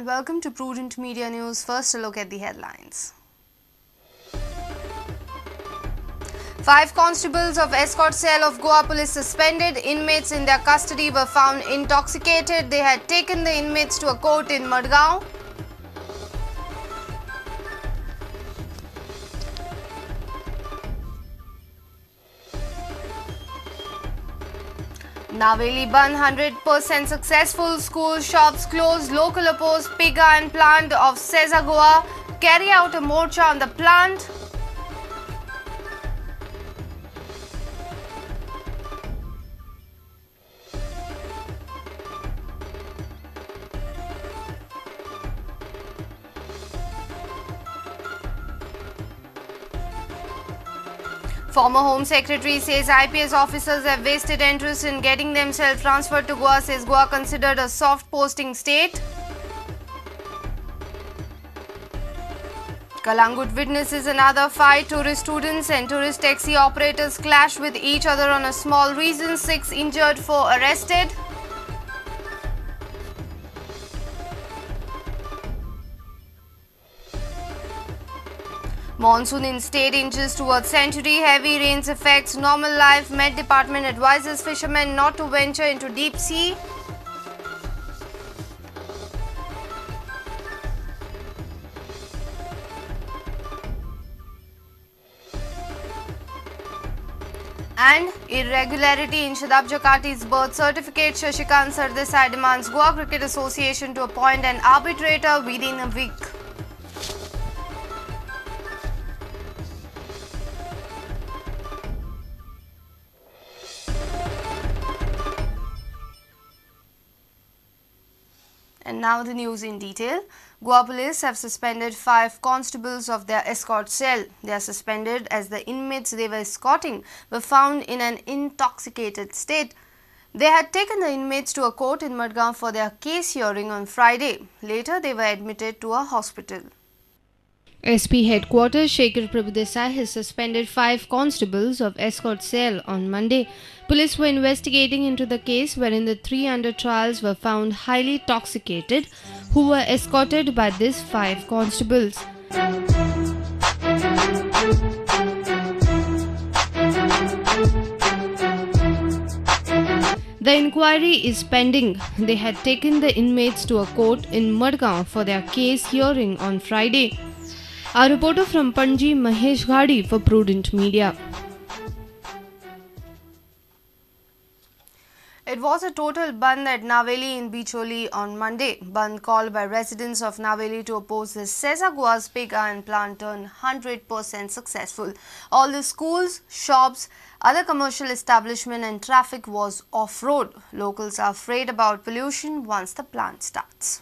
and welcome to Prudent Media News. First, a look at the headlines. 5 constables of escort cell of Goa Police suspended. Inmates in their custody were found intoxicated. They had taken the inmates to a court in Madgaon. Naveli Bandh 100% successful. School shops closed. Local oppose pig iron plant of Sesa Goa. Carry out a morcha on the plant. Former Home Secretary says IPS officers have wasted interest in getting themselves transferred to Goa, says Goa considered a soft posting state. Calangute witnesses another fight. Tourist students and tourist taxi operators clash with each other on a small reason. 6 injured, 4 arrested. Monsoon in state inches towards century. Heavy rains affects normal life. Met Department advises fishermen not to venture into deep sea. And irregularity in Shadab Jakati's birth certificate. Shashikant Sardesai demands Goa Cricket Association to appoint an arbitrator within a week. And now the news in detail. Goa Police have suspended 5 constables of their escort cell. They are suspended as the inmates they were escorting were found in an intoxicated state. They had taken the inmates to a court in Madgaon for their case hearing on Friday. Later, they were admitted to a hospital. SP headquarters Shekhar Prabhudesai has suspended 5 constables of escort cell on Monday. Police were investigating into the case wherein the 3 under trials were found highly toxicated, who were escorted by these 5 constables. The inquiry is pending. They had taken the inmates to a court in Madgaon for their case hearing on Friday. Our reporter from Panji, Mahesh Ghadi for Prudent Media. It was a total bandh at Naveli in Bicholim on Monday. Bandh called by residents of Naveli to oppose the Sesa Goa's pig iron plant turned 100% successful. All the schools, shops, other commercial establishment and traffic was off-road. Locals are afraid about pollution once the plant starts.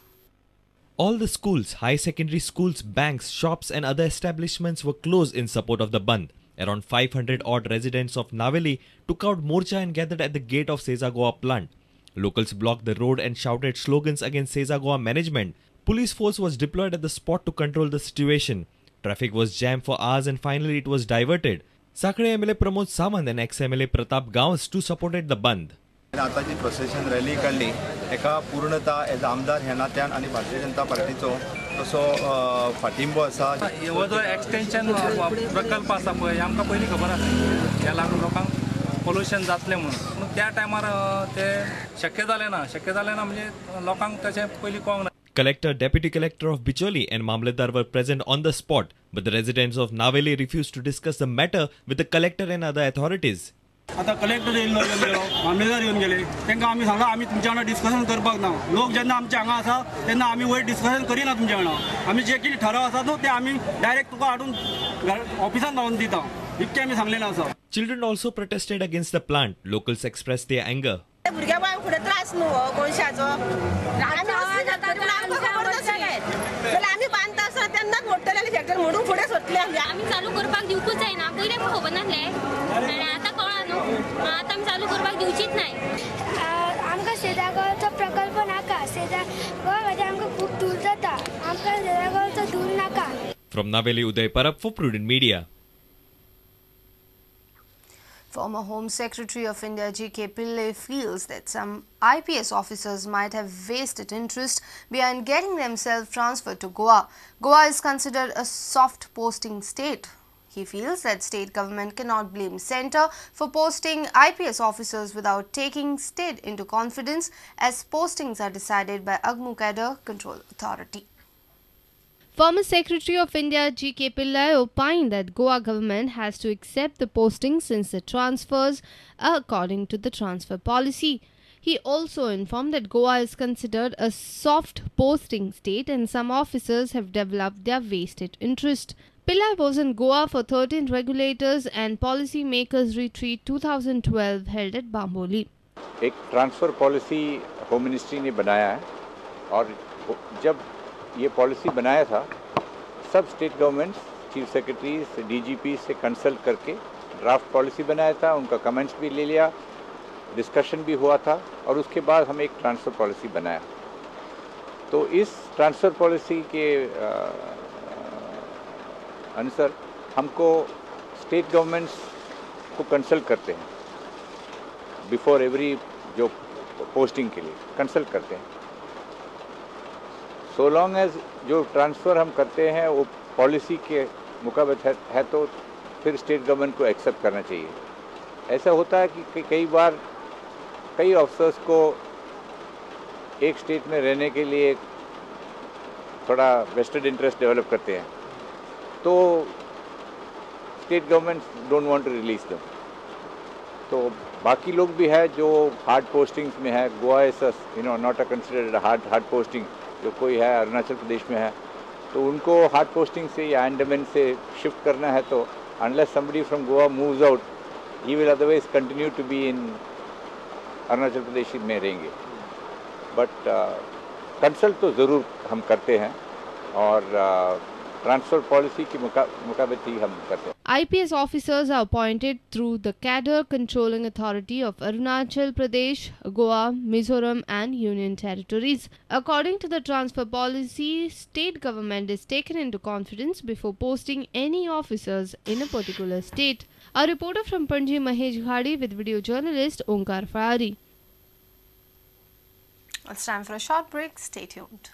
All the schools, high secondary schools, banks, shops and other establishments were closed in support of the bandh. Around 500 odd residents of Naveli took out morcha and gathered at the gate of Sesa Goa plant. Locals blocked the road and shouted slogans against Sesa Goa management. Police force was deployed at the spot to control the situation. Traffic was jammed for hours and finally it was diverted. Sakre MLA Pramod Sawant and ex-MLA Pratap Gawas too supported the bandh. आता जी procession rally काडली एका पूर्णता as आमदार ह्या नात्यान आनी भारतीय जनता पार्टीचो तसो फाटिंबो आसा. हो जो एक्सटेन्शन प्रकल्प आसा पळय आमकां पयलीं खबर आसा ह्या लागून लोकांक पोल्युशन जातलें म्हणून, पूण त्या टायमार ते शक्य जालें ना. शक्य जालें ना म्हणजे लोकांक तशें पयलीं कळोंक ना. Collector, Deputy Collector of Bicholim and Mamlatdar were present on the spot, but the residents of Naveli refused to discuss the matter with the collector and other authorities. आता कलेक्टर येयल्लो येवन गेलो, मामलेदार येवन गेले, तांकां आमी सांगला आमी तुमच्या वांगडा डिस्कशन करपाक ना. लोक जेन्ना आमच्या हांगा आसा तेन्ना आमी वयर डिस्कशन करिना तुमच्या वांगडा. आमी जे कितें ठराव आसा न्हू ते आमी डायरेक्ट तुका हाडून ऑफिसान धांवन दिता, इतकें आमी सांगलेलें आसा. Children also protested against the plant. Locals expressed their anger. भुरग्या बाळांक फुडें त्रास न्हू हो कोळशाचो. आमी बांदता आसतना तेन्नाच मोडटले फॅक्टरी म्हणून फुडें सरतले. आमी चालू करपाक दिवकूच जायना, पयलीं आमकां खबर नासलें आनी आतां कळ्ळां न्हू, आतां आमी चालू करपाक दिवचीच नाय. आमकां सेजा गोवाचो प्रकल्प नाका. सेजा गोवा म्हणजे आमकां खूब धूर जाता, आमकां सेजा गोवाचो धूर नाका. From Naveli, Uday Parab for Prudent Media. Former Home Secretary of India G.K. Pillai feels that some IPS officers might have vested interest behind getting themselves transferred to Goa. Goa is considered a soft posting state. He feels that state government cannot blame centre for posting IPS officers without taking state into confidence, as postings are decided by AGMU Cadre Control Authority. Former Secretary of India G.K. Pillai opined that Goa government has to accept the posting since the transfers are according to the transfer policy. He also informed that Goa is considered a soft posting state and some officers have developed their vested interest. Pillai was in Goa for 13th Regulators and Policy Makers Retreat 2012 held at Bambolim. एक transfer policy home ministry ने बनाया है और जब ये policy बनाया था सब state governments, chief secretaries, DGP से consult करके draft policy बनाया था, उनका कमेंट्स भी ले लिया, डिस्कशन भी हुआ था और उसके बाद हम एक ट्रांसफ़र पॉलिसी बनाया। तो इस ट्रांसफ़र पॉलिसी के अनुसार हमको स्टेट गवर्नमेंट्स को कंसल्ट करते हैं बिफोर एवरी जो पोस्टिंग के लिए कंसल्ट करते हैं। सो लॉन्ग एज जो ट्रांसफ़र हम करते हैं वो पॉलिसी के मुकाबले है तो फिर स्टेट गवर्नमेंट को एक्सेप्ट करना चाहिए। ऐसा होता है कि कई बार कई ऑफिसर्स को एक स्टेट में रहने के लिए थोड़ा वेस्टेड इंटरेस्ट डेवलप करते हैं, तो state government don't want to release them. तो बाकी लोग भी है जो हार्ड पोस्टिंग्स में है। Goa is you know not a considered hard posting, जो कोई है अरुणाचल प्रदेश में है तो उनको हार्ड पोस्टिंग से या अंडमान से शिफ्ट करना है तो unless somebody from Goa moves out, he will otherwise continue to be in Arunachal Pradesh में रहेंगे। बट कंसल्ट तो ज़रूर हम करते हैं और ट्रांसफ़र पॉलिसी के मुताबिक ही हम करते हैं। IPS officers are appointed through the cadre controlling authority of Arunachal Pradesh, Goa, Mizoram and Union Territories. According to the transfer policy, state government is taken into confidence before posting any officers in a particular state. A reporter from Panjim, Mahesh Ghadi with video journalist Omkar Fayari. It's time for a short break. Stay tuned.